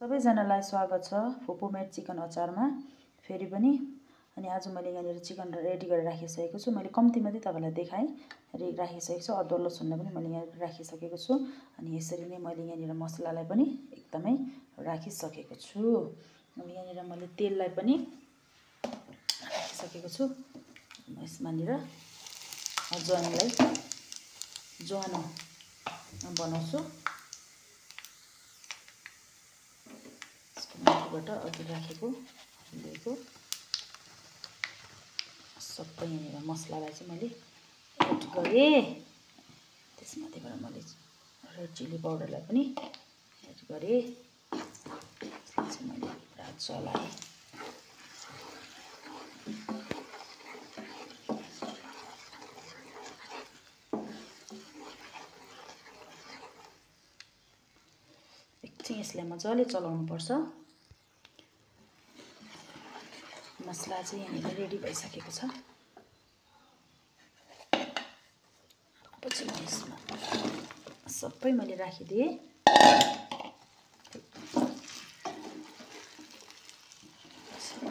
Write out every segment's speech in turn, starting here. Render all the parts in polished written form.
सबैजनालाई स्वागत छ फुपू मेड चिकन अचारमा फेरि पनि। अनि आज मैले यहाँनिर चिकन रेडी गरेर राखिसकेको छु। मैले कम्ती मात्रै तपाईलाई देखाएँ राखिसकेको छु। अदुवा लसुन पनि मैले यहाँ राखिसकेको छु। अनि यसरी नै मैले यहाँनिर मसलालाई पनि एकदमै राखिसकेको छु। अनि यहाँनिर मैले तेललाई पनि राखिसकेको छु। यसमानिर अजवाइनलाई ज्वानो बनाउँछु। माथिबाट अघि राखेको लिएको सबै यहाँनिर मसलालाई चाहिँ मैले एड गरेँ। त्यसमाथिबाट मैले रेड चिल्ली पाउडरलाई पनि एड गरेँ। त्यसलाई चाहिँ मैले पुरा चलाएँ। एकछिन यसलाई मजाले चलाउनुपर्छ। मसला चाहिँ यहाँनिर रेडी भइसकेको छ। पछि म यसमा सबै मैले राखिदिएँ।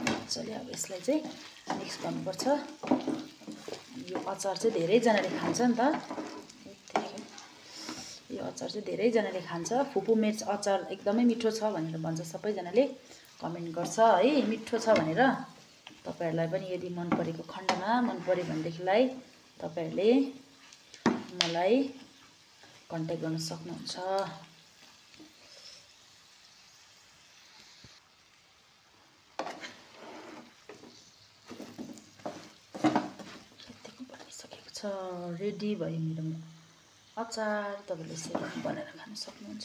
मजाले अब यसलाई चाहिँ मिक्स गर्नुपर्छ। यो अचार चाहिँ धेरैजनाले खान्छ नि त। यो अचार चाहिँ धेरैजनाले खान्छ। फुपू मिर्च अचार एकदमै मिठो छ भनेर भन्छ सबैजनाले, कमेन्ट गर्छ है मिठो छ भनेर। तपाईहरुलाई पनि यदि मन परेको खण्डमा मन पर्यो भनेदेखिलाई तपाईहरुले मलाई कन्ट्याक्ट गर्न सक्नुहुन्छ। यतिको बनिसकेको छ, रेडी भयो मेरो अचार। तपाईले यसरी बनाएर खान सक्नुहुन्छ।